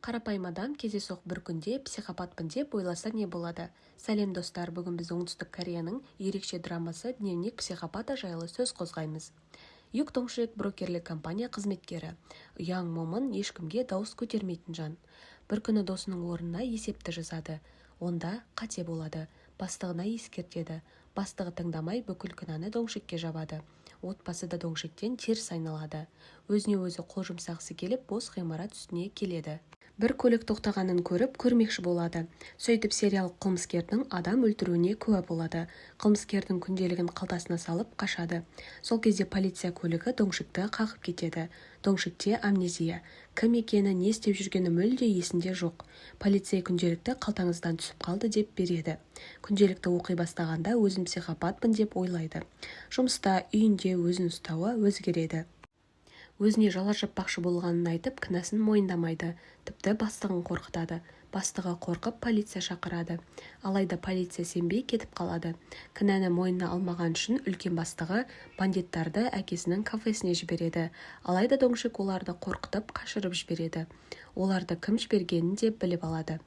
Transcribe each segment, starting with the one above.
Қарапайым адам кездейсоқ бір күнде психопатпын деп ойласа не болады? Сәлем, достар! Бүгін біз Оңтүстік Кореяның ерекше драмасы «Дневник психопата» жайлы сөз қозғаймыз. Юк Доңшик – брокерлік компания қызметкері. Ұяң, момын, ешкімге дауыс көтермейтін жан. Бір күні досының орнына есепті жазады. Онда қате болады. Бастығына ескертеді. Бастығы тыңдамай, бүкіл кінәні Доңшикке жабады. Отбасы да Доңшиктен теріс айналады. Өзіне өзі қол жұмсағысы келіп, бос ғимарат үстіне келеді. Бір көлік тоқтағанын көріп, көрмекші болады. Сөйтіп, сериялық қылмыскердің адам өлтіруіне куә болады. Қылмыскердің күнделігін қалтасына салып қашады. Сол кезде полиция көлігі Доңшикті қағып кетеді. Доңшикте амнезия. Кім екені, не істеп жүргені мүлде есінде жоқ. Полицей күнделікті қалтаңыздан түсіп қалды деп береді. Күнделікті оқи бастағанда өзін психопатпын деп ойлайды. Жұмыста, үйінде өзін ұстауы өзгереді. Өзіне жала жаппақшы болғанын айтып, кінәсін мойындамайды. Тіпті бастығын қорқытады. Бастығы қорқып, полиция шақырады. Алайда полиция сенбей кетіп қалады. Кінәні мойнына алмаған үшін үлкен бастығы бандиттарды әкесінің кафесіне жібереді. Алайда Доңшик оларды қорқытып, қашырып жібереді. Оларды кім жібергенін де біліп алады.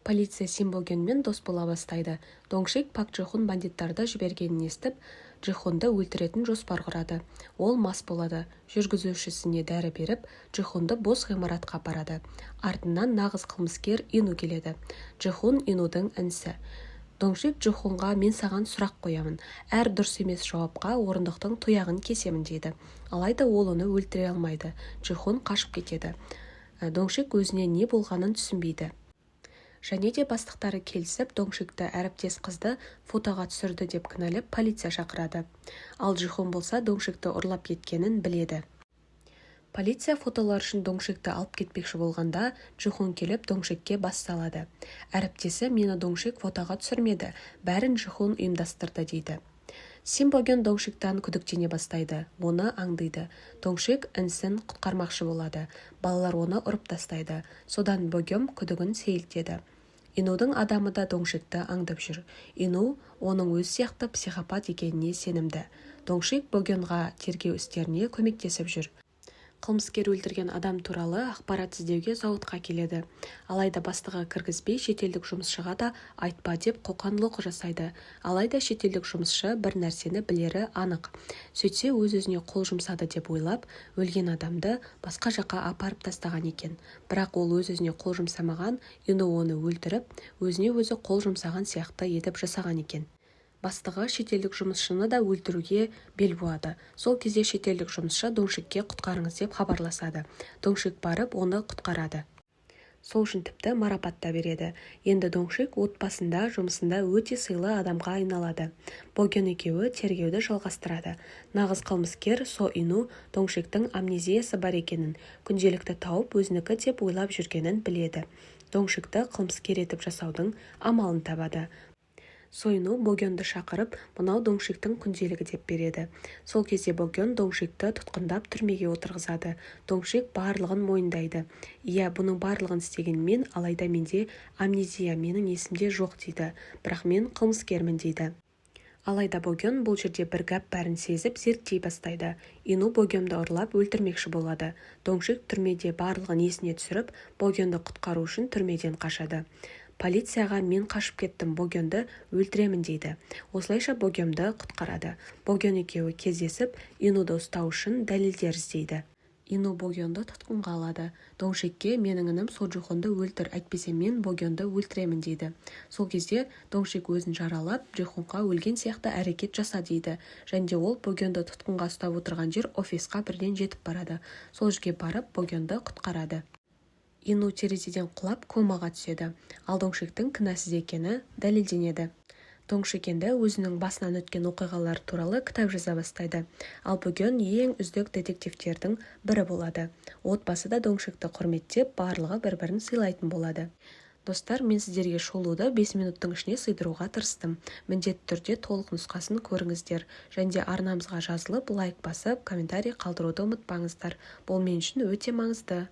Полиция Сим Богёнмен дос бола бастайды. Доңшик Пак Джихун бандиттарды жібергенін естіп, Джихунды өлтіретін жоспар құрады. Ол мас болады. Жүргізушісіне дәрі беріп, Джихунды бос ғимаратқа апарады. Артынан нағыз қылмыскер Ину келеді. Джихун – Инудың інісі. Доңшик Джихунға: «Мен саған сұрақ қоямын, әр дұрыс емес жауапқа орындықтың тұяғын кесемін», – дейді. Алайда ол оны өлтіре алмайды. Джихун қашып кетеді. Доңшик өзіне не болғанын түсінбейді. Және де бастықтары келісіп, Доңшикті әріптес қызды фотоға түсірді деп кінәлап, полиция шақырады. Ал Джихун болса Доңшикті ұрлап кеткенін біледі. Полиция фотолар үшін Доңшикті алып кетпекші болғанда, Джихун келіп, Доңшикке бас салады. Әріптесі: «Мені Доңшик фотоға түсірмеді, бәрін Джихун ұйымдастырды», – дейді. Сим Богён Доңшиктан күдіктене бастайды, оны аңдиды. Доңшик інісін құтқармақшы болады. Балалар оны ұрып тастайды. Содан Богём күдігін сейілтеді. Инудың адамы да Доңшикті аңдып жүр. Ину оның өзі сияқты психопат екеніне сенімді. Доңшик Богёнға тергеу істеріне көмектесіп жүр. Қылмыскер өлтірген адам туралы ақпарат іздеуге зауытқа келеді. Алайда бастығы кіргізбей, шетелдік жұмысшыға да айтпа деп қоқан-лоқы жасайды. Алайда шетелдік жұмысшы бір нәрсені білері анық. Сөйтсе, өз-өзіне қол жұмсады деп ойлап, өлген адамды басқа жаққа апарып тастаған екен. Бірақ ол өз-өзіне қол жұмсамаған. Ину оны өлтіріп, өзіне өзі қол жұмсаған сияқты етіп жасаған екен. Бастығы шетелдік жұмысшыны да өлтіруге бел буады. Сол кезде шетелдік жұмысшы Доңшикке құтқарыңыз деп хабарласады. Доңшик барып, оны құтқарады. Сол үшін тіпті марапат та береді. Енді Доңшик отбасында, жұмысында өте сыйлы адамға айналады. Богён екеуі тергеуді жалғастырады. Нағыз қылмыскер Со Ину Доңшиктің амнезиясы бар екенін, күнделікті тауып, өзінікі деп ойлап жүргенін біледі. Доңшикті қылмыскер етіп жасаудың амалын табады. Со Ину Богёнді шақырып, мынау Доңшиктің күнделігі деп береді. Сол кезде Богён Доңшикті тұтқындап, түрмеге отырғызады. Доңшик барлығын мойындайды. «Иә, бұның барлығын істеген мен, алайда менде амнезия, менің есімде жоқ», – дейді. «Бірақ мен қылмыскермін», – дейді. Алайда Богён бұл жерде бір гәп барын сезіп, зерттей бастайды. Ину Богёмді ұрлап, өлтірмекші болады. Доңшик түрмеде барлығын есіне түсіріп, Богёнді құтқару үшін түрмеден қашады. Полицияға: «Мен қашып кеттім, Богёнді өлтіремін», – дейді. Осылайша Богёмді құтқарады. Богён екеуі кездесіп, Инуды ұстау үшін дәлелдер іздейді. Ину Богёнді тұтқынға алады. Доңшикке: «Менің інім Со Джихунды өлтір, әйтпесе мен Богёнді өлтіремін», – дейді. Сол кезде Доңшик өзін жаралап, Джихунға өлген сияқты әрекет жаса дейді. Және де ол Богёнді тұтқынға ұстап отырған жер, офисқа бірден жетіп барады. Сол жерге барып, Богёнді құтқарады. Ину терезеден құлап, комаға түседі. Ал Доңшиктің кінәсіз екені дәлелденеді. Доңшик енді өзінің басынан өткен оқиғалар туралы кітап жаза бастайды. Ал Богён ең үздік детективтердің бірі болады. Отбасы да Доңшикті құрметтеп, барлығы бір-бірін сыйлайтын болады. Достар, мен сіздерге шолуды 5 минуттың ішіне сыйдыруға тырыстым. Міндетті түрде толық нұсқасын көріңіздер және де арнамызға жазылып, лайк басып, комментарий қалдыруды ұмытпаңыздар. Бұл мен үшін өте маңызды.